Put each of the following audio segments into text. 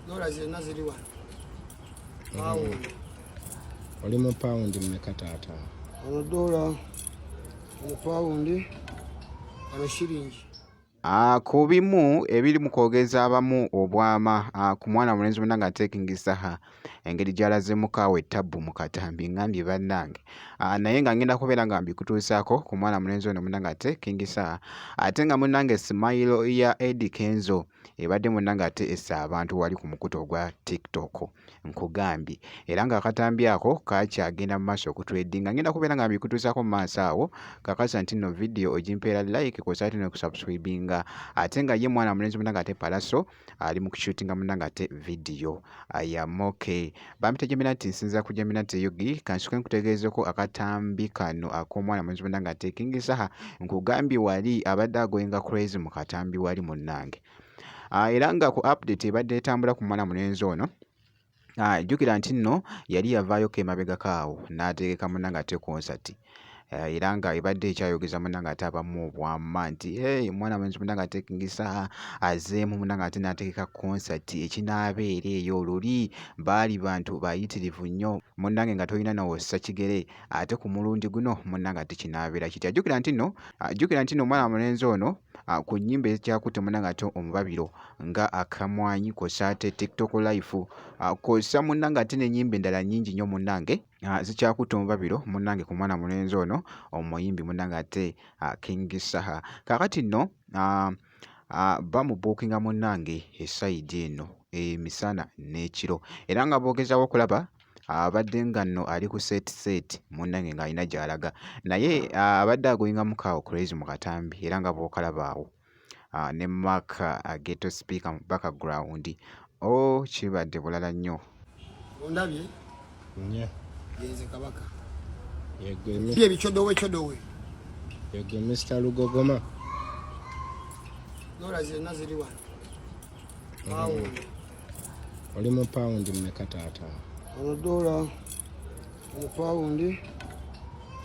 Dola zonna ziri wano. Pawundi. Oli mu pawundi mmeka taata? Ono dola, ono pawundi, ono shiringi. Ku bimu ebiri mu kwogeza abamu obwama ku mwana mulenzi munnange ate King Saha engeri gy'alazeemuko awo ettabbu mu katambi ngambye bannange naye nga ngenda kubeera nga mbikutuusaako ku mwana mulenzi ono munnange ate King Saha ate nga munnange smile ya Eddy Kenzo ebadde munnange ate essa abantu wali ku mukutu ogwa TikTok nkugambye era ng'akatambi ako kakyagenda mu maaso okutwedinga ngenda kubeera nga mbikutuusaako mu maaso awo kakasa nti nno vidiyo ogimpeera like kw'ossa ate n'okusubscribinga ate nga ye mwana mulenzi munnange ate Pallaso ali mu kushutinga munnange ate vidiyo ayamoke bampita Jeminati nsinza ku Jeminati UG kansooke nkutegeezeko akatambi kano ak'omwana mulenzi munnange ate King Saha nkugambye wali abadde agoinga crazy mu katambi wali munnange era nga ku update ebadde etambula ku mwana mulenzi ono jjukira nti nno yali yavaayoko emabegako awo n'ategeka munnange ate konsati era nga ebadde ekyayogeza munnange ate abamu obwama nti hey, omwana mulenzi munnange ate King Saha azeemu munnange ate n'ategeka konsati ekinaabeera eyo luli baali bantu bayitirivu nnyo munnange nga tolina nawossa kigere ate ku mulundi guno munnange ate kinaabeera kitya jjukira nti nno omwana mulenzi ono ku nnyimba ezikyakutte munnange ate omubabiro nga akamwanyi kw'ossa ate TikTok life kw'ossa munnange ate n'ennyimba endala nnyingi nnyo munnange zikyakutte omubabiro munnange ku mwana mulenzi ono omuyimbi munnange ate King Saha kaakati nno bamubuukinga munnange esayidi eno emisana n'ekiro era nga boogezaako okulaba abadde nga nno ali ku set set munnange ng'alina gy'alaga naye abadde agoingamuko awo crazy mu katambi era nga bw'okalaba awo ne Mark ghetto speaker mu background oh kibadde bulala nnyo. Ondabye? Nnyo. Yenze kabaka. Yegwe Bye bichodowe chodowe. Yegwe Mr. Lugogoma. Dola zonna ziri wano. Pawundi. Oli mu pawundi mmeka taata? Ono dola, ono pawundi,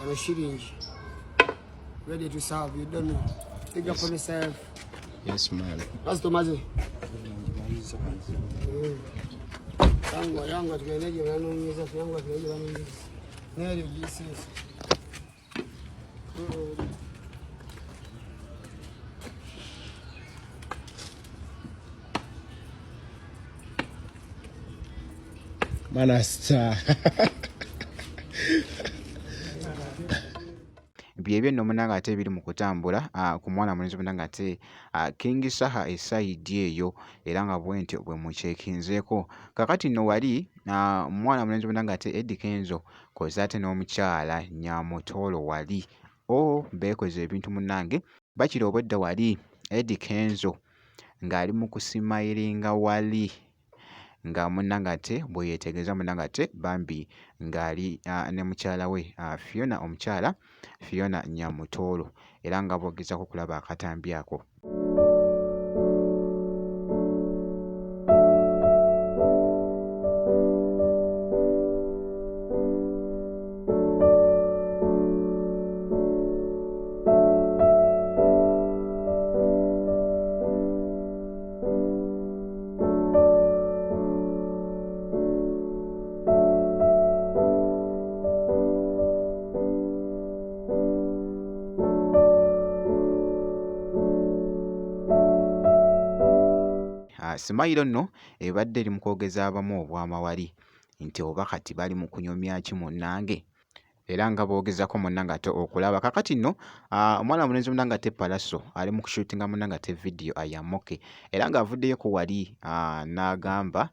ono shiringi. Ready to serve, you don't know. Pick up for yourself. Yes man. Basi tumaze. Yangu yangu tugeneje banonyeza yangu tugeneje banonyeza. Neryo gisiso. Manasta. Byebyo nno munnange ate ebiri mu kutambula ku mwana mulenzi munnange ate King Saha esayidi eyo era nga bwentyo bwe mukyekinzeeko kaakati nno wali mwana mulenzi munnange ate Eddy Kenzo kw'ossa ate n'omukyala Nyamutoolo wali oh beekoze ebintu munnange bakira obwedda wali Eddy Kenzo ng'ali mu kusimayiringa wali nga munnange ate bwe yeetegereza munnange ate bambi ng'ali ne mukyala we Fiona omukyala Fiona Nyamutoolo era nga bw'ogezaako okulaba akatambi ako. Simayiro nno ebadde eri mu kwogeza abamu obwama wali nti oba kati bali mu kunyumya ki munnange era nga boogezako munnange ate okulaba kaakati nno omwana mulenzi munnange ate Pallaso ali mu kushutinga munnange ate vidiyo ayamoke era ng'avuddeyo ku wali n'agamba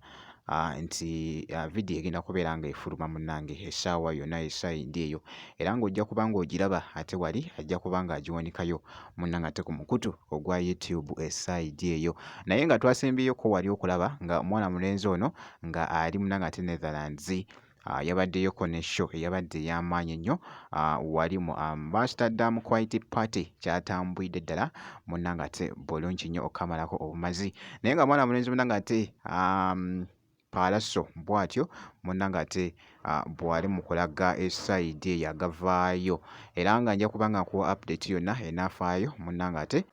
nti vidiyo egenda kubeera nga efuluma munnange essaawa yonna essayidi eyo era ng'ojja kuba ng'ogiraba ate wali ajja kuba ng'agiwanikayo munnange ate ku mukutu ogwa YouTube esayidi eyo naye nga twasembyeyo wali okulaba nga omwana mulenzi ono nga ali munnange ate Netherlands yabaddeyoko ne show eyabadde ey'amaanyi ennyo wali mu Amsterdam Quiet Party kyatambwidde ddala munnange ate bulungi nnyo okukamalako obumazi naye nga mwana mulenzi munnange ate Pallaso bw'atyo munnange ate bw'ali mu kulaga esayidi eyo agavaayo era nga nja kuba nga nkuwa update yonna enaafaayo munnange ate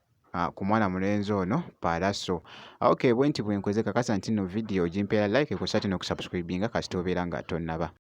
Ku mwana mulenzi ono Pallaso. Okay, bwenti bwenkoze, kakasa nti nno video ogimpeera like, ku sati n'okusubscribinga kasita obeera nga tonnaba.